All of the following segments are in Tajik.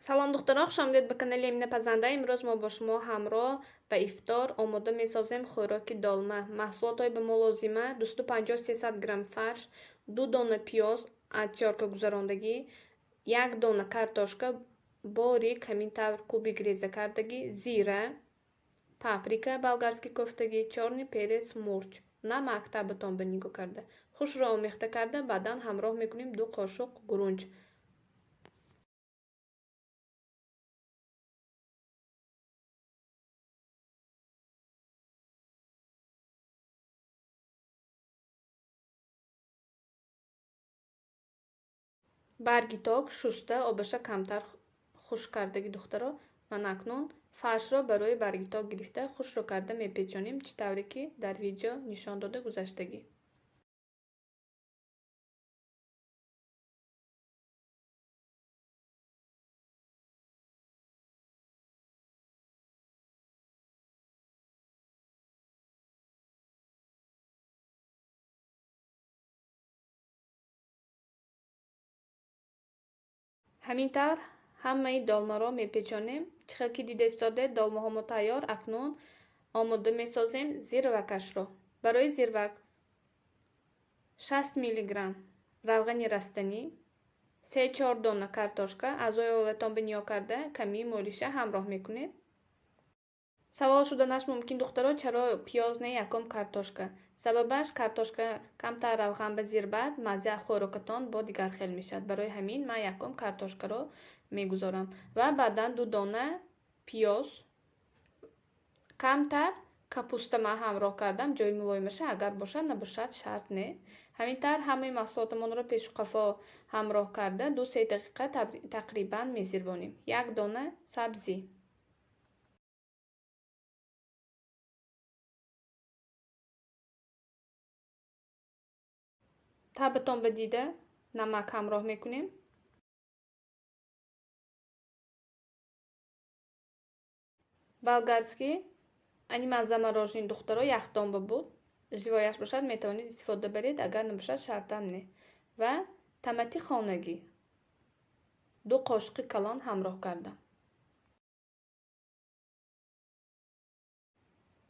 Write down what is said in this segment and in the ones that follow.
Салом, духтаро, хуш омадед ба канали Эмина Пазанда. Имрӯз мо бо шумо ҳамроҳ ба ифтор омода месозем хӯроки долма. Маҳсулотҳои ба мо лозима: 250-300 грамм фарш, 2 дона пиёз обтёрка гузарондагӣ, 1 дона картошка борик ҳамин тавр кубик реза кардагӣ, зира, паприка болгарский кофтагӣ, чёрный перец, мурч, намак табатон ба нигоҳ карда. Хушро омехта карда, баъдан ҳамроҳ мекунем 2 қошуқ гурунҷ. Барги ток шуста, обаша камтар хушк кардагӣ, духтаро. Ман акнун фаршро барои барги ток гирифта, хушро карда мепечонем, чӣ тавре ки дар видео нишон дода гузаштагӣ. Ҳамин тавр ҳамаи долмаро мепечонем. Чӣ хел ки дида истодед, долмаҳо мо тайёр. Акнун омода месозем зирвакашро. Барои зирвак 60 миллиграмм равғани растанӣ, 3-4 дона картошка аъзои оилатон ба ниё карда камии молиша ҳамроҳ мекунед. Савол шуданаш мумкин, духтаро, чаро пиёз не, якум картошка? Сабабаш, картошка камтар равған ба зирбад, маззаи хӯрокатон бо дигар хел мешавад. Барои ҳамин ман якум картошкаро мегузорам ва баъдан 2 дона пиёз, камтар капуста ман ҳамроҳ кардам, ҷои мулоимаша агар бошад, набошад шарт не. Ҳамин тавр ҳамаи маҳсулотамонро пешу қафо ҳамроҳ карда 2-3 дақиқа тақрибан мезирбонем. 1 дона сабзӣ. Табатон ба дида намак ҳамроҳ мекунем. Болгарский ани мазза мороженое, духтаро, яхдон ба буд. Живой аш бошад, метавонед истифода баред, агар набошад, шартам не. Ва томати хонагӣ 2 қошуқи калон ҳамроҳ кардам.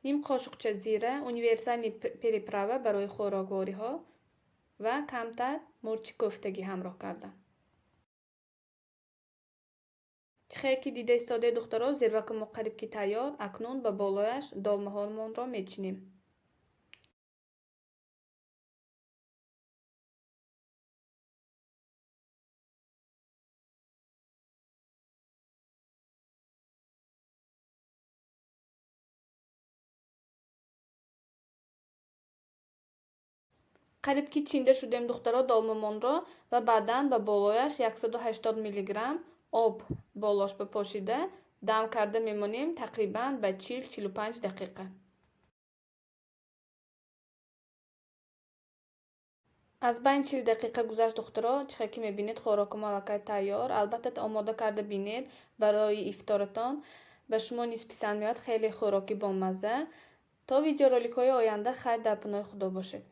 Ним қошуқча зира, универсальный приправа барои хӯроквориҳо ва камтар мурчи кофтагӣ ҳамроҳ кардам. Чӣ хел ки дида истодед, духтаро, зирваки мо қариб ки тайёр. Акнун ба болояш долмаҳомонро мечинем. Қариб ки чинда шудем, духтаро, долмамонро ва баъдан ба болояш 180 миллиграмм об болош ба пошида дам карда мемонем тақрибан ба 40-45 дақиқа. Аз байн 40 дақиқа гузашт, духтаро, чӣ хел ки мебинед, хӯрокумо аллакай тайёр. Албатта, омода карда бинед барои ифторатон. Ба шумо низ писанд меояд, хеле хӯроки бомазза. То видеороликҳои оянда хайр, дар паноҳи Худо бошед.